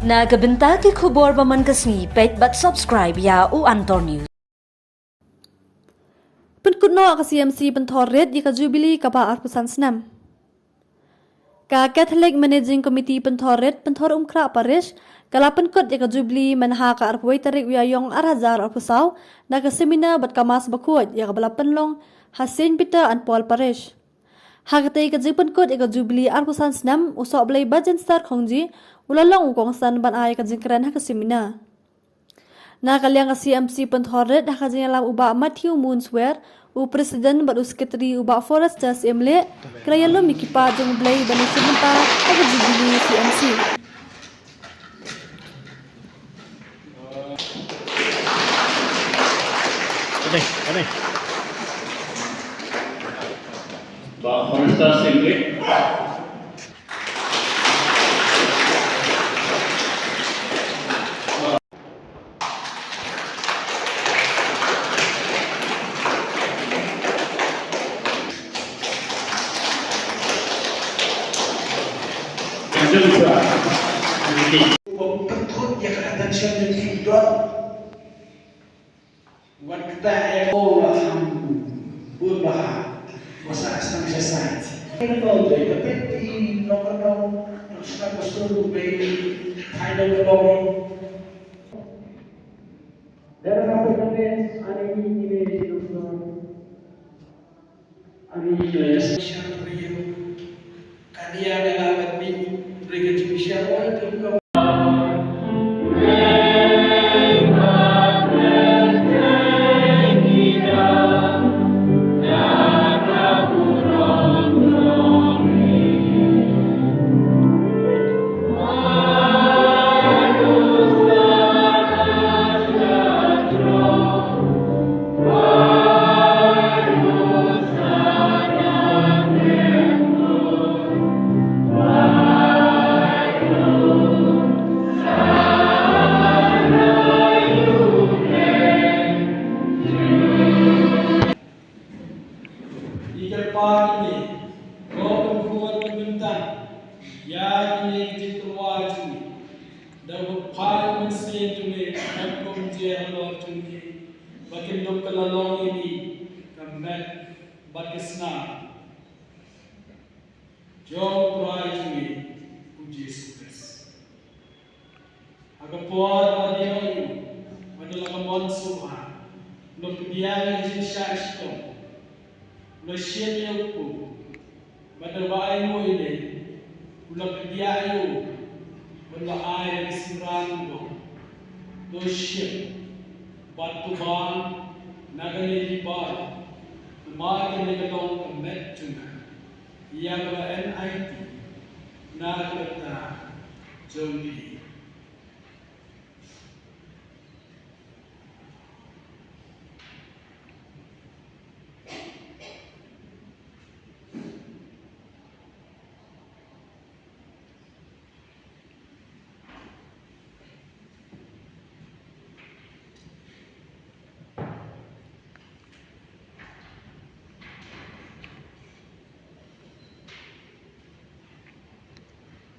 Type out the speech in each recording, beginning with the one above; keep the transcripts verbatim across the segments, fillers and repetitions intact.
Na ka bynta ki khubor ba man ka sngi, peit bad subscribe ïa u Antor News. Pynkut noh ka C M C Pynthorrit ïa ka Jubilee kaba arphew san snem. Ka Catholic Managing Committee Pynthorrit, Pynthor Umkhrah Parish, ka la pynkut ïa ka Jubilee mynha ka arphew wei tarik u Ïaïong ar hajar arphew saw, na ka seminar bad ka Mass bakhuid ïa kaba la pynlong ha Saint Peter and Paul Parish. Ha katei ka jingpynkut ïa ka Jubilee arphew san snem, u Sohblei Bajenster Khongji u la long u kongsan ban ai ka jingkren ha ka seminar. Na ka liang ka C M C Pynthorrit, ha ka jingïalam u Bah Matthew Moonswer, u President bad u Secretary u Bah Forester Syiemlieh, ki la ïalum ïa ki paid jong U Blei ban ïashim bynta ha ka Jubilee C M C. Bah Forester Syiemlieh. Ba pynkut ïa ka attention jong ki don. Wat kata ïa ko la ham bun ba ha. Ba sa sdang sha sait. Ka nong dei ka peit i nong ka nong, nong sdang ka sur bei thai nong ka nong. Dara ka peit nong dei ane ni ni ni nong. Ani ki la ïa shan riem. Kan ïa nga la ban mih briew ka jingshisha oi tu ka. Ïa kyrpad ïa me, ko Kynrad ba kyntang, ïa kine ki jingtyrwa jong ngi, da kaba phai mynsiem jong me, bad kumjuh halor jong ngi, ba kin long ka la long ïa ngi ka met bad ka snam jong U Trai jong ngi U Jisu Khrist. Ha ka por ba la dei ïa u, ba la ka mon sngewbha, u la pdiang ïa ka jingshah shitom, u la shim ïa u kpu, bad haba ainguh ïa lei, u la pdiang ïa u, bad u la ai da ka synran u ong, to shim bad to bam na kane baroh, namar kane ka long ka met jong nga ïa kaba yn aiti na ka bynta jong phi.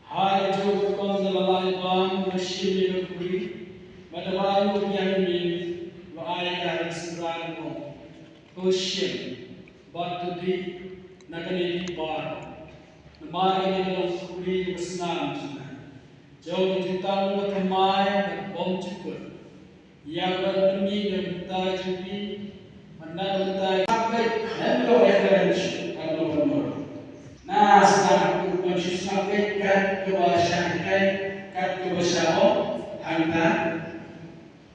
Ha kajuh ka kong da la lah ban bam, u la shim ïa ka khuri, bad haba ainguh biang ïa me, u la ai ïa ka ha ka synran u ong, to shim bad to dih na kane baroh, namar kane ka long ka khuri kaba snam jong nga, jong ka jutang ba thymmai bad bymjukut. Ïa kaba pynmih na ka bynta jong phi, bad na ka bynta jong phi. Sngewbha, hello, hello, hello. Na sngewbha, u ban shu sngewbha kat kaba shah hikai, kat kaba shah ong, hangta.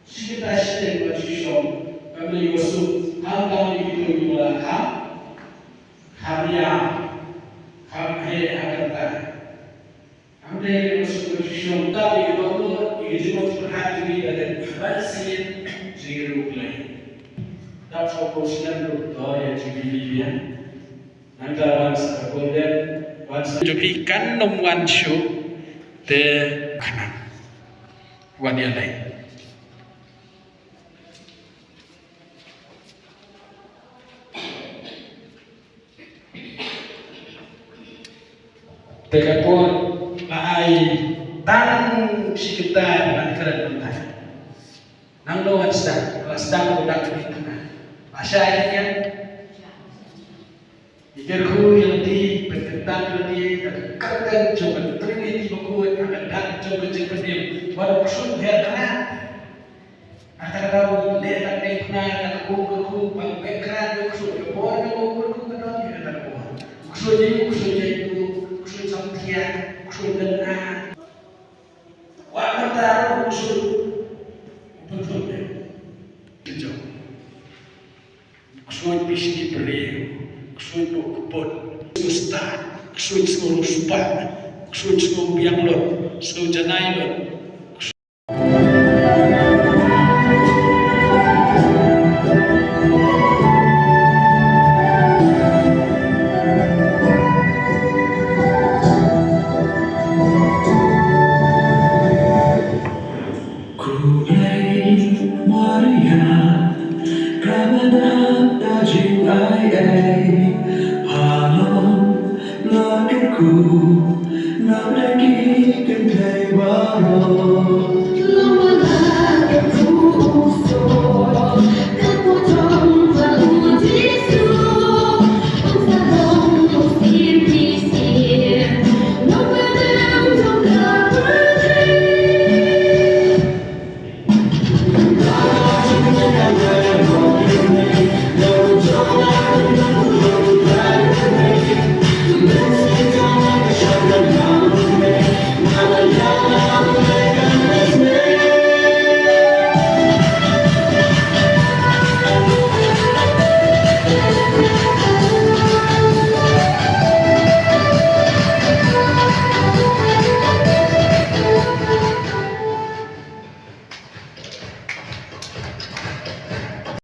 Shi katta shi teng ban shu shong, ban mih wa suk, hangta ni kitu ni wala ha. Kham ïa, kham heh ha kata. Hynrei ka suk ka shu shong tap ïa ka bynta ïa ka jingmut pyrkhat jong ngi da ka ban sien jong ngi ruh Blei. Tap shu ko snem ruh to ïa jong ngi biang. Nangta wan sa ka golden, wan sa jong phi kan ym wan shuh te khnang. Wan ïa lei. Te ka por la ai tang Shi kynta ban kren mynta. Nangno ngan sdang, la sdang ruh dang kynta. Ba shai ïa ngi. Ïa kyrkhu ïa lade, pynkyntang ïa lade da ka kyrteng jong ka Trinity bakhuid, ha ka dak jong ka jingpynim. Wat ksuid her khnang. Nangta ka daw leh da ka dei phna da ka bor kyrkhu, ba u Bakhraw u ksuid, ka bor ka bor kyrkhu ka don ïa kata ka bor. U ksuid ïa u, u ksuid ïa u, u ksuid samthiang, u ksuid lynga. Wat mynta ruh u ksuid u pynthut ïa u. Ksuid phi sngewbha, ksuid u kput, ksuid stad, ksuid sngewriewspah, ksuid sngewbiang lut, sngewjanai lut.